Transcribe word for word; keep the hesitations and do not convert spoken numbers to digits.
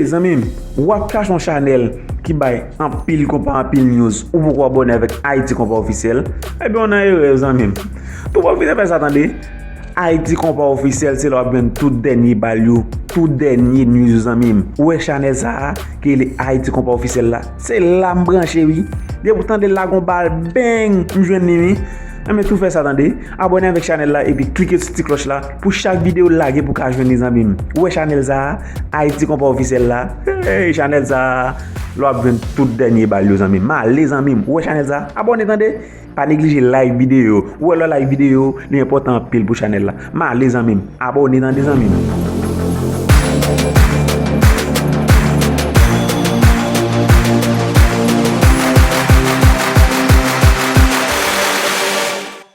Zanmi m, w ap chache yon chanèl ki bay anpil konpa, anpil news, ou poko abòne avèk Ayiti Konpa Ofisyèl? Ebyen, w nan erè, zanmi m. Tou pwofite fè sa, tande. Ayiti Konpa Ofisyèl, se la w ap jwenn tout dènye bal yo, tout dènye news yo, zanmi m. Ou wè chanèl sa a, ki rele Ayiti Konpa Ofisyèl la? Se la m branche, wi. Depi w tande l lage yon bal, beng, m jwenn li, wi. Enben, tou fè sa, tande. Abòne avèk chanèl la epi klike sou ti klòch la pou chak videyo lage pou ka jwenn li, zanmi m. Ou wè chanèl sa a, Ayiti Konpa Ofisyèl la? Hey, chanèl sa a, la w ap jwenn tout dènye bal yo, zanmi m. M ale, zanmi m. Ou wè chanèl sa a? Abòne, tande. Pa neglije like videyo. Ou wè lè w like videyo, li enpòtan anpil pou chanèl la. M ale, zanmi m. Abòne, tande, zanmi m.